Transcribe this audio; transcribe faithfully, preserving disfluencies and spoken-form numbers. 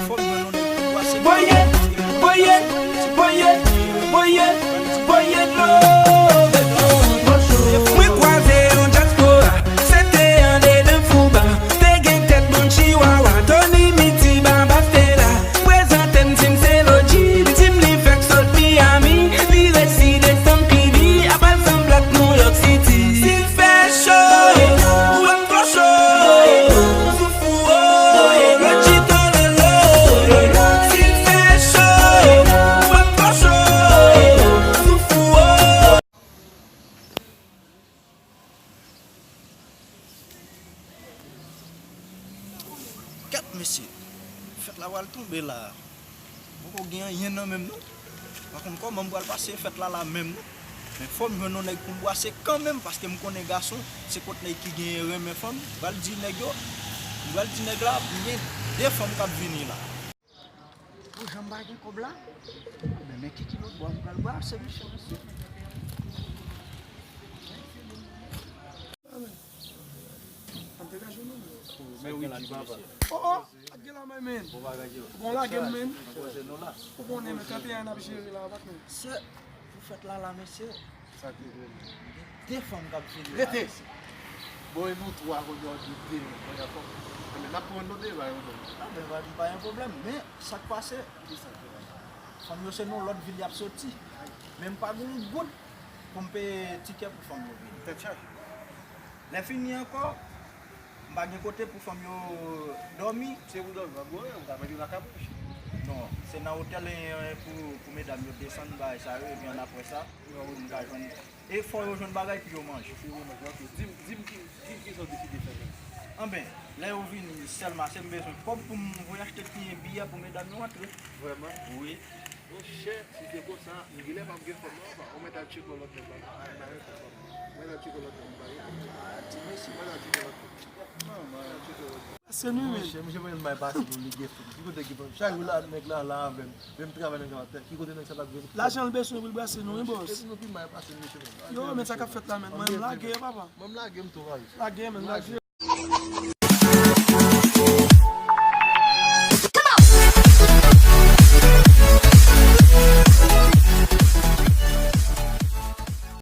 Fò m jwenn yon nèg pou m pase. Voye, voye, voye, voye, voye dlo. Mwen kwaze yon dyaspora, se te andedan Fouba. Te gen tèt moun chiwawa, Tony Mitiba, Bastela. Prezante m, di m se Lodji, di m li fèk sot Miami. Li resi desann P V, apa l sanble ak New York City. Si l fè cho, ou ap twò cho. Souf ou, oh, Lodji tololo. Si l fè cho, ou ap twò cho. Souf ou, oh. Kèt mesye, fèt la pral tonbe la. Poko gen anyen nan men m non. Pa konn kòman m pral pase fèt la la menm non. Men fò m jwenn yon nèg pou m bwase kanmenm, paske m konnen gason se kot nèg ki genyen renmen fanm. M pral di nèg yo, m pral di nèg la, m gen de fanm k ap vini la. Ou janm pa gen kòb la? Men, men ki, ki lòt bò m pral bwase, mesye, mesye. An te ka jwenn nou. Men wi, di papa. Oh, oh, ak gen la men, men. Bon bagay yo. Bon lage m, men. Ou konnen, men, trannteyen an ap jere la, patnè. Se, pou fèt la, la, mesye. Sa ki vre. De fanm k ap vini la. Rete. Bon, e nou twa kounye a, w di de, kounye a fanm. Enben, n ap pran nou de, pa yon fanm. Ah, men, pa, pa yon pwoblèm, men sa k pase. Ki sa k pase? Fanm yo se nan lòt vil y ap soti. Men m pa gen yon goud pou m peye tikè pou fanm yo vini. Tèt chaje. Lè fini ankò, m pa gen kote pou fanm yo dòmi. Se pou dòmi, pa gen pwoblèm, ou ka mete lakay pou misye. Non, se nan otèl, eh, pou, pou medam yo desann, bagay sa yo, epi annapre sa, pou m ka jwenn. E fò yo jwenn bagay pou yo manje. Pou yo manje, ok. Di m, di m ki, ki, ki sa w deside fè menm? Anben, lè yo vini, sèlman se m bezwen kòb pou m voye achte ti biyè pou medam yo antre. Vrèman? Wi. Monchè, si se konsa, m genlè p ap gen fanm nan anba. Ou mèt al tcheke yon lòt nèg la. Mwen al tcheke yon lòt nèg, m pa gen. Ah, ti mesye. Mwen al tcheke yon lòt nèg. Mwen al tcheke yon lòt nèg. Pase nou, men. Monchè, monchè, mwen bay pase nou, li gen fanm. Ki kote gen fanm? Chak jou la, nèg la, la avè m. Menm travay nèg la ap fè. Ki kote nèg sa t ap vin? Lajan l bezwen pou l brase nou, wi, bòs. Epi nou pi mal pase misye menm. Yo, men sa k ap fèt la, men. Mwen, m lage, papa. Mwen, m lage m tou, papa. Lage, men, lage.